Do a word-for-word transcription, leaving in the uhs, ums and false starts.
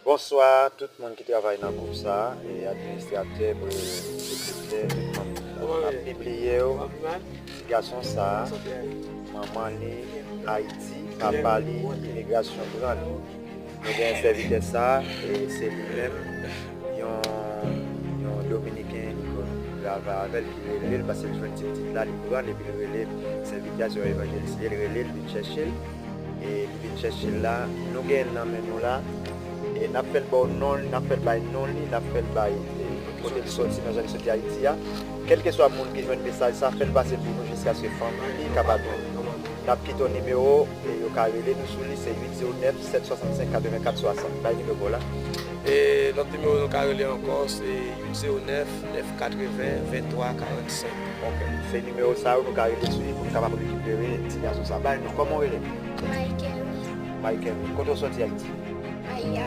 Bonswa tout moun ki travay nan gwoup sa a, e administratè, sekretè, tout manm gwoup la. M ap pibliye w ti gason sa a, manman li Ayiti, papa li imigrasyon pran li. Nou gen sèvitè sa a, e se li menm, yon, yon Dominiken, li konn travay avè l, ki rele l, paske l jwenn ti pitit la, li pran l, epi l rele l. Sèvitè a se yon evanjelis li ye, l rele l, vin chèche l. E li vin chèche l la, nou gen l nan men nou la. E n ap fè l ba w non li, n ap fè l bay non li, n ap fè l bay, e, kote l soti, nan jan li soti Ayiti a. Kèlkeswa moun ki jwenn mesaj sa, fè l pase pou nou jiskaske fanmi li ka pa jwenn nou. N ap kite yon nimewo, e yo ka rele nou sou li, se uit zewo nèf, sèt swasannsenk, katrevenkat swasant. Bay nimewo la. E lòt nimewo nou ka rele ankò, se uit zewo nèf, nèf katreven, venntwa karannsenk. Ok. Se nimewo sa yo nou ka rele sou li pou nou kapab rekipere ti gason sa. Bay non, kòman w rele? Michael. Michael, kote w soti Ayiti?